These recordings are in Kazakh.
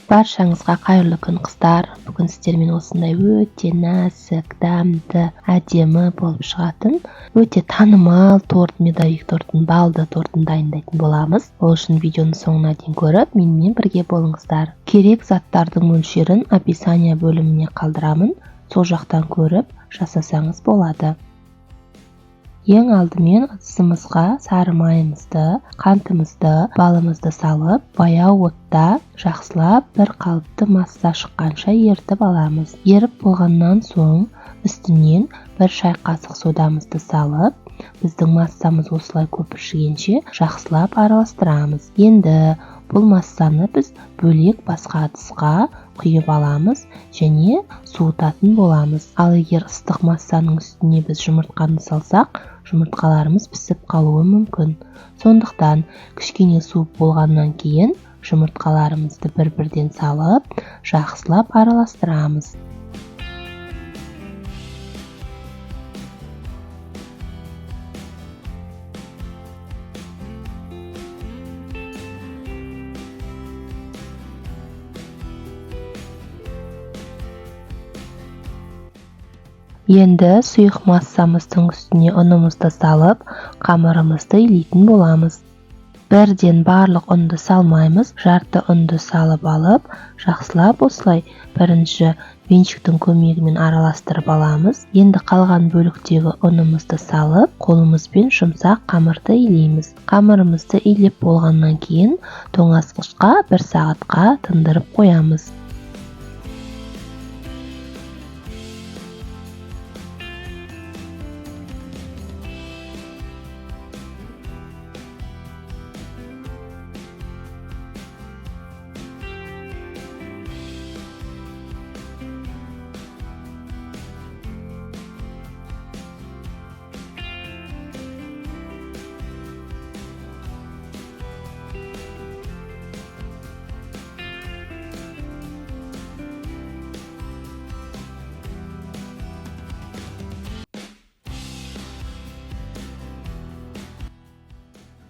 Баршаңызға қайырлы күн, қыздар! Бүгін сіздермен осындай өте нәзік, дәмді, әдемі болып шығатын өте танымал торт, медовик тортын, балды тортын дайындайтын боламыз. Ол үшін видеоның соңына дейін көріп, менімен бірге болыңыздар. Керек заттардың мөлшерін описание бөліміне қалдырамын, сол жақтан көріп жасасаңыз болады. Ең алдымен ыдысымызға сары майымызды, қантымызды, балымызды салып, баяу отта жақсылап бір қалыпты масса шыққанша ерітіп аламыз. Еріп болғаннан соң үстінен бір шай қасық содамызды салып, біздің массамыз осылай көпіршігенше жақсылап араластырамыз. Енді бұл массаны біз бөлек басқа ыдысқа құйып аламыз және суытатын боламыз. Ал егер ыстық массаның үстіне біз жұмыртқаны салсақ, жұмыртқаларымыз пісіп қалуы мүмкін. Сондықтан кішкене суып болғаннан кейін жұмыртқаларымызды бір-бірден салып, жақсылап араластырамыз. Енді сұйық массамыздың үстіне ұнымызды салып, қамырымызды илейтін боламыз. Бірден барлық ұнды салмаймыз, жарты ұнды салып алып, жақсылап осылай бірінші венчиктің көмегімен араластырып аламыз. Енді қалған бөліктегі ұнымызды салып, қолымызбен жұмсақ қамырды илейміз. Қамырымызды илеп болғаннан кейін тоңазытқышқа бір сағатқа тындырып қоямыз.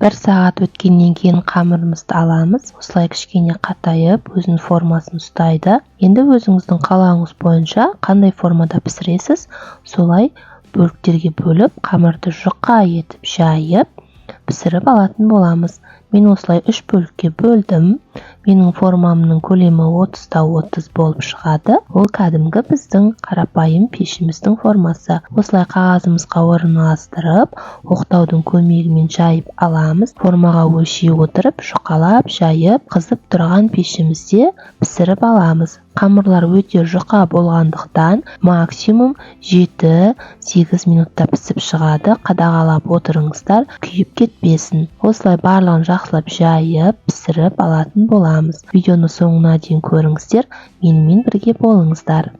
Бір сағат өткеннен кейін қамырымызды аламыз. Осылай кішкене қатайып, өзінің формасын ұстайды. Енді өзіңіздің қалауыңыз бойынша қандай формада пісіресіз, солай бөліктерге бөліп, қамырды жұқа етіп жайып, пісіріп алатын боламыз. Мен осылай үш бөлікке бөлдім. Менің формамның көлемі 30-да 30 болып шығады. Ол кәдімгі біздің қарапайым пешіміздің формасы. Осылай қағазымызға орналастырып, оқтаудың көмегімен жайып аламыз. Формаға өлшей отырып, жұқалап жайып, қызып тұрған пешімізде пісіріп аламыз. Қамырлар өте жұқа болғандықтан максимум 7-8 минутта пісіп шығады. Қадағалап отырыңыздар, күйіп кетпесін. Осылай барлығын жақсылап жайып, пісіріп алатын боламыз. Видеоны соңына дейін көріңіздер, менімен бірге болыңыздар.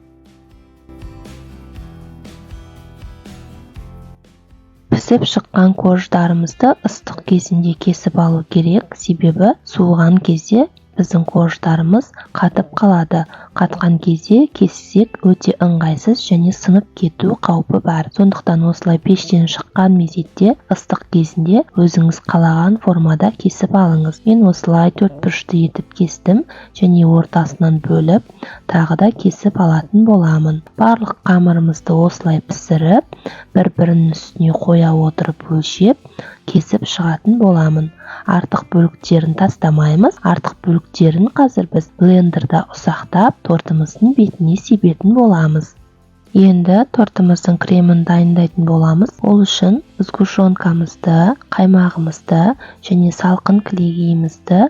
Пісіп шыққан корждарымызды ыстық кезінде кесіп алу керек, себебі суыған кезде біздің корждарымыз қатып қалады. Қатқан кезде кессек өте ыңғайсыз және сынып кету қаупі бар. Сондықтан осылай пештен шыққан мезетте ыстық кезінде өзіңіз қалаған формада кесіп алыңыз. Мен осылай төрт бұрышты етіп кестім және ортасынан бөліп, тағы да кесіп алатын боламын. Барлық қамырымызды осылай пісіріп, бір-бірінің үстіне қоя отырып өлшеп, кесіп шығатын боламын. Артық бөліктерін тастамаймыз. Артық бөліктерін қазір біз блендерда ұсақтап, тортымыздың бетіне себетін боламыз. Енді тортымыздың кремін дайындайтын боламыз. Ол үшін сгущенкамызды, қаймағымызды және салқын кілегейімізді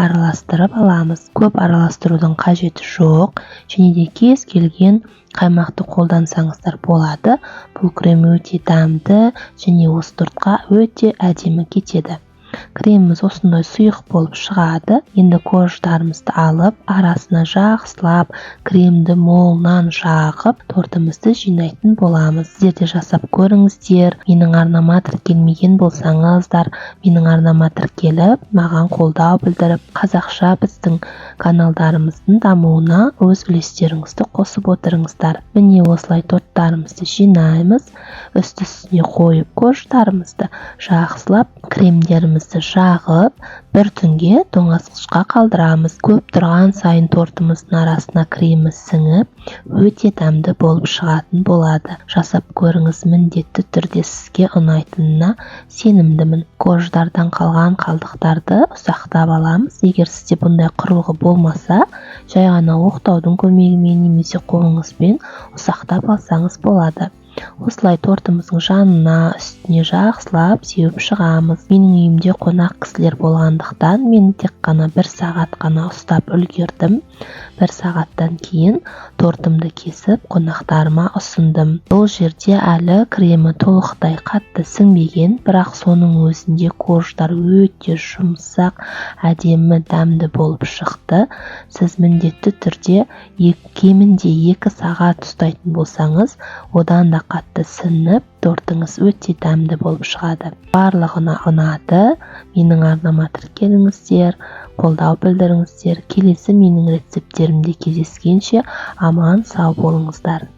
араластырып аламыз. Көп араластырудың қажеті жоқ, және де кез келген қаймақты қолдансаңыздар болады. Бұл крем өте дәмді және осы тортқа өте әдемі кетеді. Креміміз осындай сұйық болып шығады. Енді корждарымызды алып, арасына жақсылап кремді молынан жағып, тортымызды жинайтын боламыз. Сіздер де жасап көріңіздер. Менің арнама тіркелмеген болсаңыздар, менің арнама тіркеліп, маған қолдау білдіріп, қазақша біздің каналдарымыздың дамуына өз үлестеріңізді қосып отырыңыздар. Міне осылай торттарымызды жинаймыз. Үсті-үстіне қойып корждарымызды жақсылап кремдерімізді Кремімізді жағып, бір түнге тоңазытқышқа қалдырамыз. Көп тұрған сайын тортымыздың арасына кремі сіңіп, өте дәмді болып шығатын болады. Жасап көріңіз, міндетті түрде сізге ұнайтынына сенімдімін. Корждардан қалған қалдықтарды ұсақтап аламыз. Егер сізде бұндай құрылғы болмаса, жай ғана оқтаудың көмегімен немесе қолыңызбен ұсақтап алсаңыз болады. Осылай тортымыздың жанына, үстіне жақсылап сеуіп шығамыз. Менің үйімде қонақ кісілер болғандықтан, мен тек қана бір сағат қана ұстап үлгердім. Бір сағаттан кейін тортымды кесіп, қонақтарыма ұсындым. Бұл жерде әлі кремі толықтай қатты сіңбеген, бірақ соның өзінде корждар өте жұмсақ, әдемі, дәмді болып шықты. Сіз міндетті түрде кемінде 2 сағат ұстайтын болсаңыз, одан да қатты сіңіп, тортыңыз өте дәмді болып шығады. Барлығына ұнады. Менің арнама тіркеліңіздер, қолдау білдіріңіздер. Келесі менің рецепттерімде кездескенше, аман сау болыңыздар.